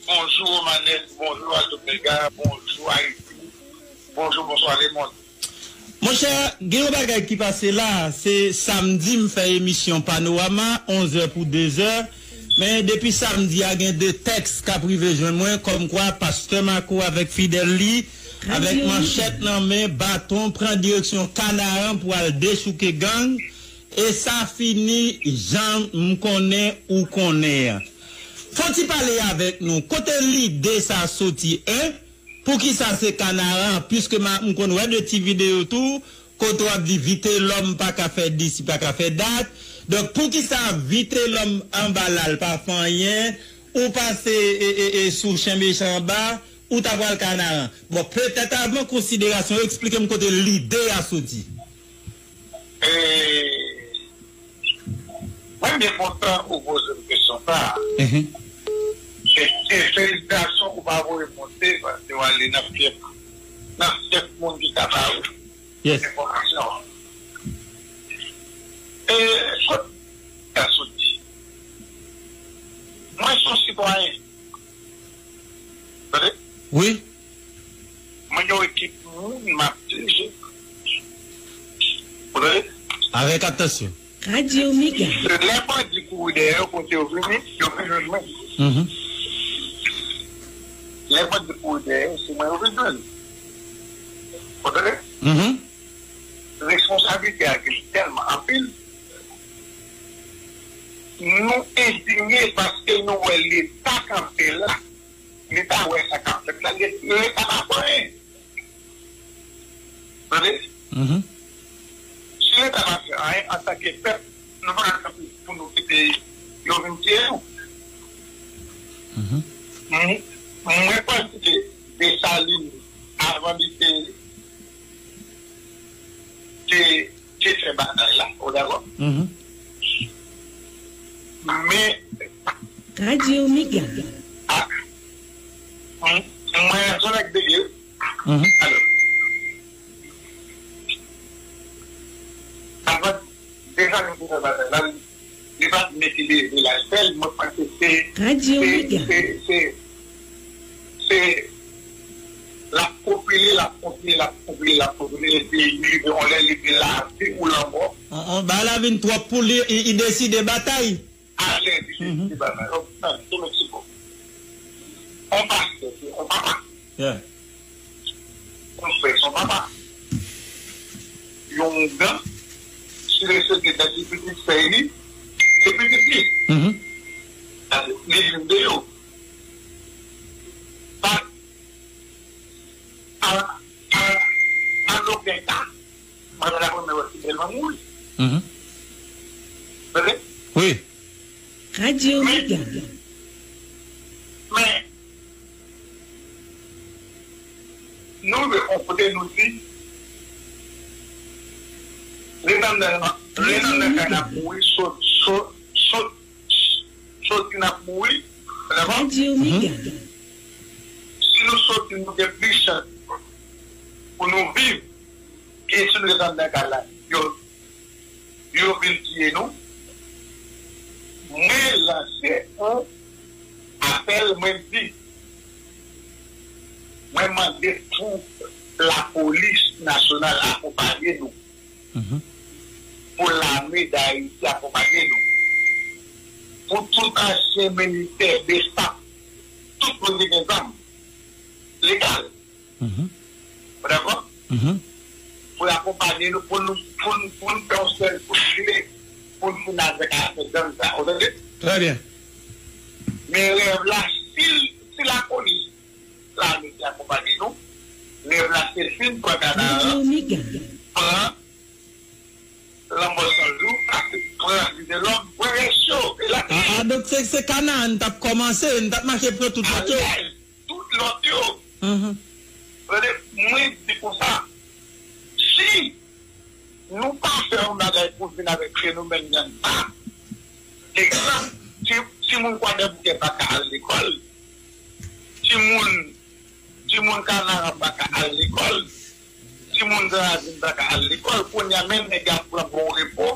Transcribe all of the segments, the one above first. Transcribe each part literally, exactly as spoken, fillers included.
Bonjou Romanes, bonjou Aldo Mega, bonjou Ayiti, bonjou, bonswa lemonn. Monchè, gen yon bagay ki pase la, se samdi m fè emisyon Panorama, onz è pou de zè. Men depi samdi a, gen de tèks k ap rive jwenn mwen, kòmkwa Pastè Marco avèk fidèl li, avèk manchèt nan men, baton, pran direksyon Kanaran pou al dechouke gang. E sa fini jan m konnen ou konnen an. Fò w ti pale avèk nou. Kote lide sa soti, en? Poukisa se Kanaran? Piske m konn wè de ti videyo tou, kote w ap di Vitelòm pa ka fè disi, pa ka fè dat. Donk, poukisa Vitelòm anba la, l pa fè anyen? Ou pase e, e, e, sou Chen Mechan anba, ou ta pral Kanaran. Bon, petèt avan konsiderasyon, eksplike m kote lide a soti. E, mwen byen kontan ou poze m kesyon sa a. Mhm. E, e felisitasyon ou pa voye monte, paske w ale nan fyèf, nan fyèf moun ki ka ba ou Yes. enfòmasyon an. E kot sa soti? Mwen se yon sitwayen. Tande? Wi. Mwen gen yon ekip moun m ap dirije. Ou tande? Avèk atansyon. Radyo Mega. Lè bandi kouri dèyè yo, kote yo vini, yo vin jwenn mwen. Mhm. Lè bandi kouri dèyè yo, se mwen yo vin jwenn. Ou tande? Mhm. Responsablite a gen tèlman anpil. Nou endinye paske nou wè Leta kanpe la. Leta wè sa k ap fèt la. Leta pa fè anyen. Tande? Mhm. Si Leta pa fè anyen, antanke pèp, nou pa ka kanpe pou nou kite yo vin tiye nou. Mhm. Mwen, mwen panse ke Desalin, avan li te, te, te fè batay la, ou dakò? Mhm. Men, Radyo Mega. A, mwen, mwen se yon nèg de ye. Mhm. Alò, avan, Desalin te fè batay la, li, li pa t mete leve laj fè l, mwen panse se, Radyo se, Mega. se, se, se, l ap konpile, l ap konpile, l ap konpile, l ap konpile, epi li rive yon lè, li di lavi ou lanmò. On, on, bagay la vin twòp pou li, li, li deside batay. Alè, li se Mhm. ti bagay. Yon tan, se Meksiko. On pastè, se on papa. Yeah. On frè, se on papa. Yon ougan, si le se ke dati pitit fè li, se pitit li. Mhm. Li vin de yo. Pa, a, a, an okenn ka, Mwen pa ta renmen wè Fidel Lamou, wi. Mhm. Tande? Wi. Radyo Men, Mega. men, nou rive yon kote nou di, letan nan, letan nan kay n ap mouri, sot, sot, sot, soti n ap mouri, dakò? Radyo Mega. Si nou soti, nou gen plis chans pou nou viv ke si nou ret anndan kay la. Yo, yo vin tiye nou. Mwen lanse yon apèl, mwen di, mwen mande pou lapolis nasyonal akonpaye nou. Mhm. Pou lame Dayiti akonpaye nou. Pou tout ansyen militè, BSAP, tout moun ki gen zam legal. Mhm. Ou dakò? Mhm. Pou l akonpaye nou, pou nou, pou nou, pou nou fè yon sèl kout file, pou nou fin avèk afè gang sa. Ou tande? Trè byen. Men rèv la, si, si lapolis, lame ki akonpaye nou, rèv la se fin pran Kanaran, pran Lanmò San Jou, pase pran Vitelòm, pran rès yo. E la, a, a, donk se, se Kanaran n t ap kòmanse, n t ap mache pran tout lòt yo. Alèz, tout lòt yo. Mhm. Tande, mwen di konsa, si nou pa fè yon bagay pou vin avèk fenomèn gang sa, egzanp, ti, timoun Kwadèboukè pa ka al lekòl, timoun, timoun Kanaran pa ka al lekòl, timoun Zanavin pa ka al lekòl, kounye a menm nèg y ap pran bon repo,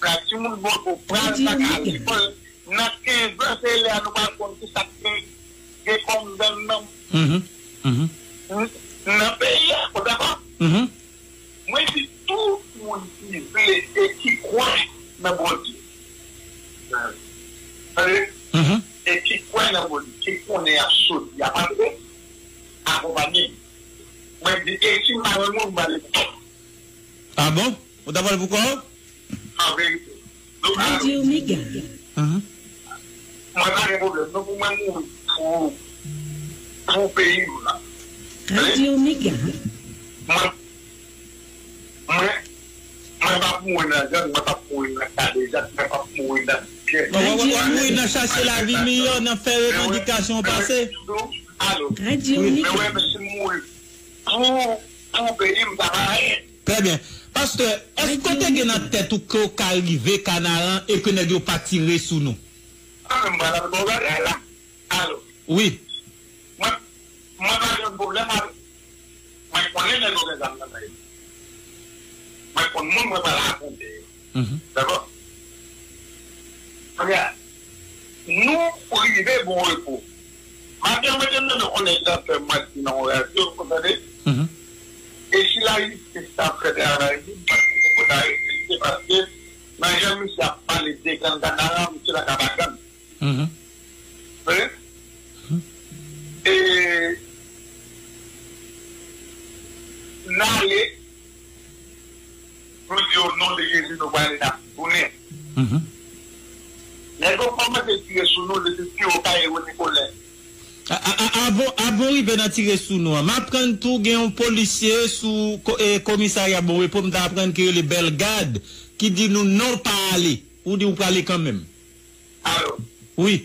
la timoun bon repo pral pa ka al lekòl. Nan kenz an, se lè a nou pral konn kisa k gen, gen kòm moun dan nan, mhm, mhm, nan peyi a, ou dakò? Mhm. Mwen di tout moun ki vle e ki kwè nan Bondye. Tande? Mhm. E ki kwè nan Bondye, ki konnen y ap soti, y ap antre, akonpanye. Mwen di, e si m pa jwenn moun, m ale pou kò m. Ah bon? Ou ta pral pou kò w? An verite. Donk, alò, Omega. Mhm. Mwen pa gen pwoblèm non pou mwen mouri pou, pou peyi m nan. Tande? Omega. Mwen, mwen, mwen p ap mouri nan gang, mwen p ap mouri nan kadejak, mwen p ap mouri nan kè. Bon, w ap, w ap mouri nan chache lavi miyò, nan fè revandikasyon pase. Alo. Wi. Men wè, men si m mouri pou, pou peyi m, sa pa anyen. Trè byen. Pastè, èske w te gen nan tèt ou ke w ka rive Kanaran e ke nèg yo pa tire sou nou? An, men m pral ap ba w bagay la. Alo. Wi. Mwen, mwen pa jwenn pwoblèm avè. Mwen konnen nèg yo gen zam nan men yo. Mwen konn moun mwen pral afwonte yo. Mhm. Dakò? Kounye a, nou rive Bon Repo. Maten mwen te tande yon nèg k ap fè manti nan yon radyo, ou tande? Mhm. E si lajistis ta fè travay li, m panse se pou ta respekte, paske nan jan misye ap pale de gang Kanaran, misye pa ka pa gang. Mhm. Tande? Mhm. E n ale, nou di, "O non de Jezi, nou prale, n ap tounen." Mhm. Nèg yo kòmanse tire sou nou, depi pi wo Kaye Renikolè. A, a, a, avan, avan w rive nan tire sou nou an, m aprann tou gen yon polisye sou ko-, e, komisarya Bon Repo, m ta aprann ki rele Bèlgad, ki di nou non, pa ale. Ou di ou prale kanmenm. Alo. Wi.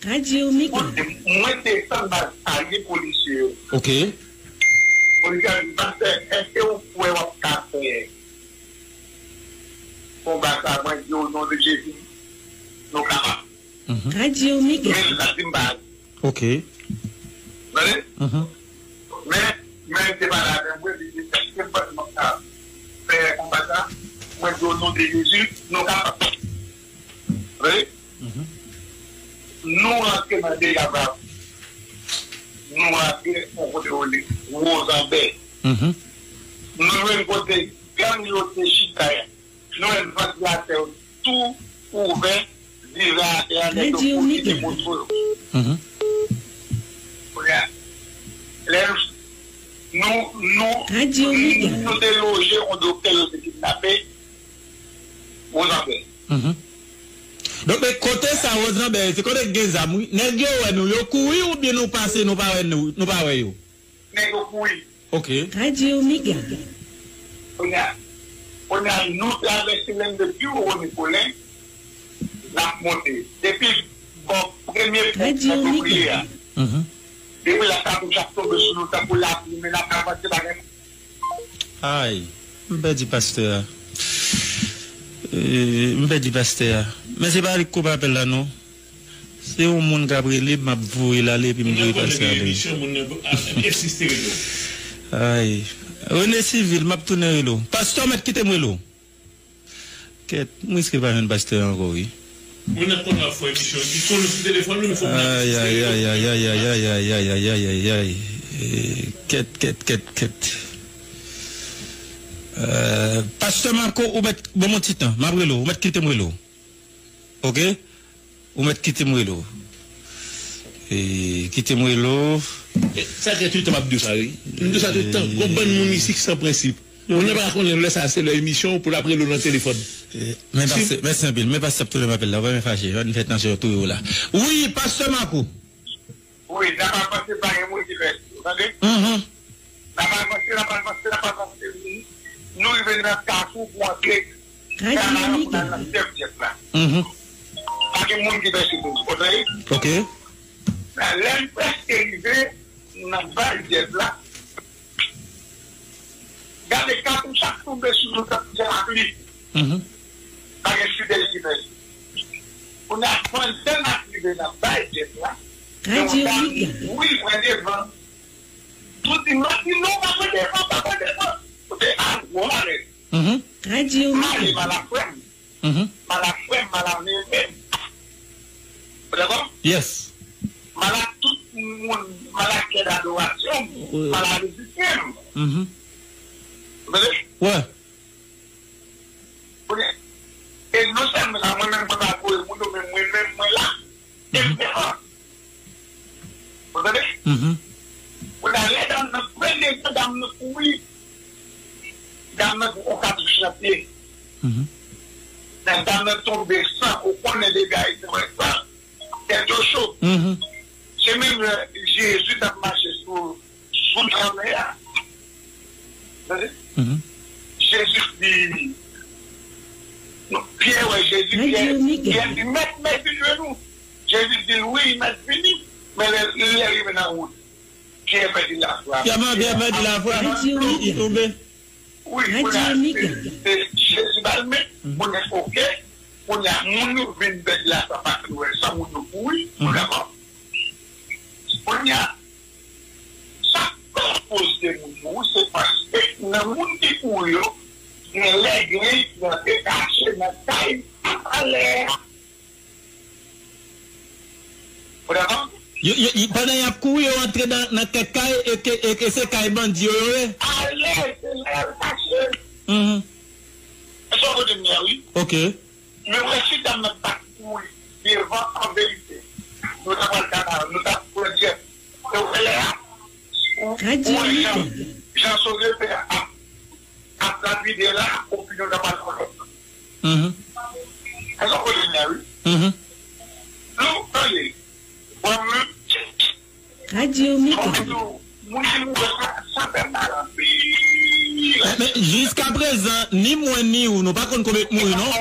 Radyo Mega. Koute, mwen desann baz, salye polisye yo. Ok. Polisye a di, "Pastè, èske ou kwè w ap ka fè konba sa?" Mwen di, "O non de Jezi, nou kapab." Mhm. Radyo Mega. Men l la di m pa ale. Ok. Tande? Mhm. Men, men l te pale avè mwen, li di, "Èske m panse m ap ka fè konba sa?" Mwen di, "O non de Jezi, nou kapab." Tande? Mhm. Nou rantre nan Deyava. Nou rantre yon kote yo rele Wozanbè. Mhm. Nou jwenn kote gang yo te chita a. Nou wè vantilatè yo tou ouvè, viv atè a, nèg yo poze de moto yo. Mhm. Kounye a, lè nou, nou, nou te loje yon doktè yo te kidnape, Wozanbè. Mhm. Donk, men kote sa, Wozanbè, se kote k gen zam, wi. Nèg yo wè nou, yo kouri oubyen nou pase, nou pa wè nou, nou pa wè yo? Nèg yo kouri. Ok. Radyo Mega. Kounye a, kounye a, nou travèse menm depi Wonikolè, n ap monte. Depi bò premye pon Radyo Mega. Pèp Ouvriye a. Mhm. Depi la, katouch ap tonbe sou nou tankou lapli, men n ap avanse, pa gen. Ay, m pèdi pastè a. E, m pèdi pastè a. Men se pa li k koupe apèl la, non. Se yon moun k ap rele m, m ap voye l ale, epi m voye pase ale. Ay. Rene Civil, m ap tounen rele w. Pastè, w mèt kite m rele w. Kèt, m riske pa jwenn pastè a ankò, wi. Moun nan konn w ap fè emisyon, li konn ou sou telefòn, wi, men fòk nou asiste. Ay, ay, ay, ay. E, kèt, kèt, kèt, kèt. E, pastè Marco, ou mèt ban m yon ti tan. M ap rele w, ou mèt kite m rele w. Ok? Ou mèt kite m rele w. E, kite m rele w. E, sa fè tout tan m ap di w sa, wi. M di w sa tout tan. Gon bann moun isi ki san prensip. Moun nan pa ka konnen lè sa se lè emisyon pou l ap rele w nan telefòn. E, men pastè, mèsi anpil. Men pastè ap tounen m apèl la. Ou pa men fache. Ann fè tansyon touye w la. Wi, pastè Marco. Wi, n ap avanse, pa gen moun ki pèdi, ou tande? Mhm. N ap avanse, n ap avanse, n ap avanse. Nou rive nan kafou pou antre Kanaran pou n al nan Sèvyèt la. Mhm. Pa gen moun ki pèdi nou, ou tande? Ok. Lè n prèske rive nan Sèvyèt la, gade katouch ap tonbe sou nou tankou lapli. Mhm. Pa gen fidèl ki pèdi. Kounye a, pandan n ap rive nan Sèvyèt la, gen yon dam ki kouri pran devan. Tout di, "Mwen di non, pa pran devan, pa pran devan." Kote a gwo malè. Mhm. M ale mal a frè m. Mhm. Mal a frè m, mal a nevè m. Ou dakò? Yes. Mal a tout moun malakè dadorasyon, malavizisyen. Mhm. Ou tande? Wè. Kounye, e non sèlman sa, mwen menm mwen pa adore moun yo, men mwen menm mwen la. E m devan. Ou tande? Mhm. Kounye a, lè dam nan premye jan dam nan kouri, dam nan gen yon katouch nan pye. Mhm. Lè dam nan tonbe san, ou konnen depi Ayiti wè san, tèt yo cho. Mhm. Se menm lè Jezi t ap mache sou sou lanmè a. Tande? Mhm. Jezi di, non, Pyè wè Jezi, Pyè, Pyè di, Mèt, mèt, vini jwenn ou. Jezi di l, wi, Mèt, vini. Men lè, lè l rive nan wout, Pyè pèdi lafwa. Pyè, Pyè pèdi lafwa. Li, li tonbe. Wi, kounye a, se, se Jezi ba l men, kounye a, oke, kounye a, moun yo vin pèdi lafwa paske yo wè san, moun yo kouri, dakò. Kounye a, sa k fè koz de moun mouri, se paske nan moun ki kouri yo, gen lè gen ki antre kache nan kay alè a. Ou dakò? Yo, yo, yo, pandan y ap kouri, yo antre nan, nan kèk kay e ke, e ke se kay bandi yo, yo ye. Alè, se la y al kache. Mhm. Èske w kote m ye a, wi? Ok. Men wè si dam nan pa t kouri devan an verite, nou ta pral kanaran, nou ta pran djèt. E w wè lè a, ou, ou wè jan, jan sovè fè a ap, ap lapide la, opinyon ta pral yon lòt. Mhm. Èske w kote m ye a, wi? Mhm. Nou, tande, mwen menm, Radio Mika. Moun ki mouri sa, sa fè mal anpil. Men, men, jiskaprezan, ni mwen ni ou, nou pa konn konbyen k mouri, non?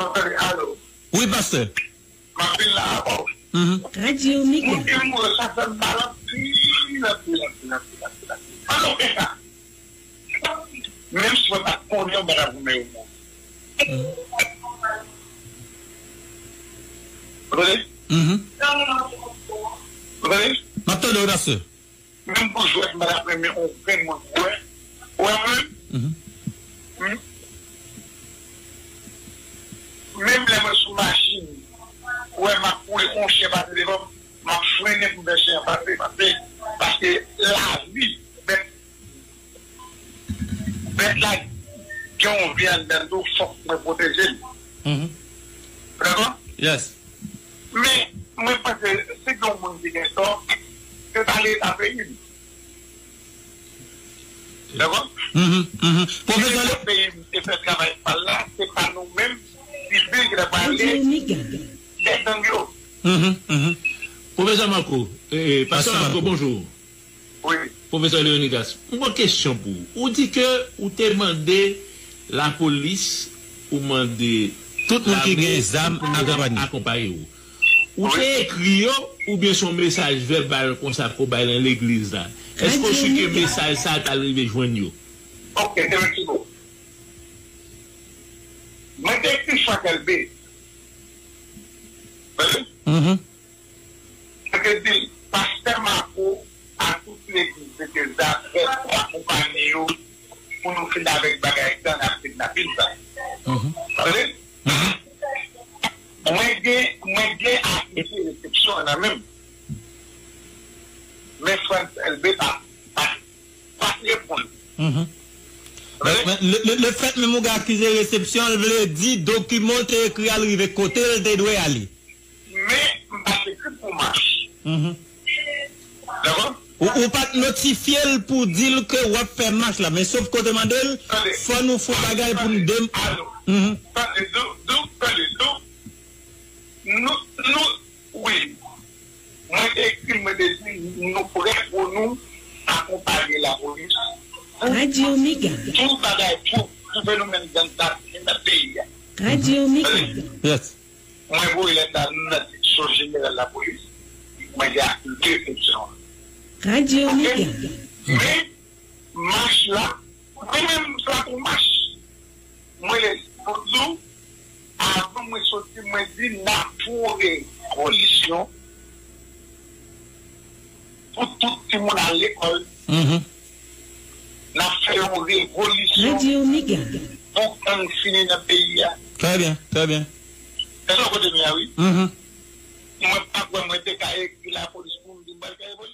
Mwen fè alo. Wi, pastè. M ap vin la avè w. Mhm. Radio Mika. Moun ki mouri sa fè mal anpil, anpil, anpil, anpil, anpil, anpil. An nou fè sa. Menm si mwen pa t konnen, mwen pa t ap goumen yo mouri. Ou tande? Mhm. Ou tande? M ap tande w, pastè. Menm pou jwèt, mwen pa t ap renmen yon grenn moun pou wè. Ou wè mwen? Mhm. Hmm? Menm lè mwen sou machin, ou wè m ap kouri, yon chen pase devan m, m ap frennen pou m fè chen an pase, pase, paske lavi, bèt, bèt la gen yon vi anndan l tou, fòk mwen pwoteje l. Mhm. Dakò? Yes. Men, mwen panse, si gen yon moun ki gen tò, se pa Leta peyi m. Dakò? Mhm, mhm. Pwofesè, si Leta peyi m te fè travay pa l la, se pa nou menm, sivil ki ta pral ale dèyè gang yo. Mhm, mhm. Pwofesè Marco, eh, eh, pastè Marco, bonjou. Wi. Pwofesè Leonidas, mwen gen yon kesyon pou ou. Ou di ke ou te mande lapolis, ou mande tout moun ki gen zam akonpaye w. Ou te ekri yo, oubyen se yon mesaj vèbal konsa ke w bay nan legliz la? Èske w si ke mesaj sa a t al rive jwenn yo? Ok, se mèsi bokou. Mwen te ekri Frank Elbé. Tande? Mhm. Mwen te di l, pastè Marco a tout legliz mete zafè pou akonpanye yo, pou nou fini avèk bagay gang ak kidnapin sa. Mhm. Tande? Mhm. Mwen gen, mwen gen afich resepsyon an nan men m. Men Frantz Elbé pa, pa, pa t reponn. Mhm. Men, men, le, le, le fèt menm ou gen akize resepsyon, l vle di dokiman w te ekri a l rive kote l te dwe ale. Men, m pa t ekri pou mach. Mhm. Dakò? Ou, ou pa t notifye l pou di l ke w ap fè mach la, men sof ke w te mande l, fò nou fè yon bagay pou nou dem- Alo. Mhm. Tande, Dou, Dou, tande, Dou. Nou, nou, wi. Mwen te ekri l, mwen te di, nou prè pou nou akonpanye lapolis. Radio Mika. Pou tout bagay, pou, pou fenomèn gang sa nan peyi a. Radio Mika. Yes. Mwen voye lèt la nan direksyon jeneral lapolis. Mwen gen akize seksyon an. Radio Mika. Men, mach la, mwen menm, se pa pou mach. Mwen rele pou di w, avan mwen soti, mwen di n ap fè yon revolisyon pou tout timoun al lekòl. Mhm. N ap fè yon revolisyon pou gang fini nan peyi a. Trè byen, trè byen. Èske w kote m ye a, wi? Mhm. Mwen pa kwè mwen te ka ekri lapolis pou m di Bagay yo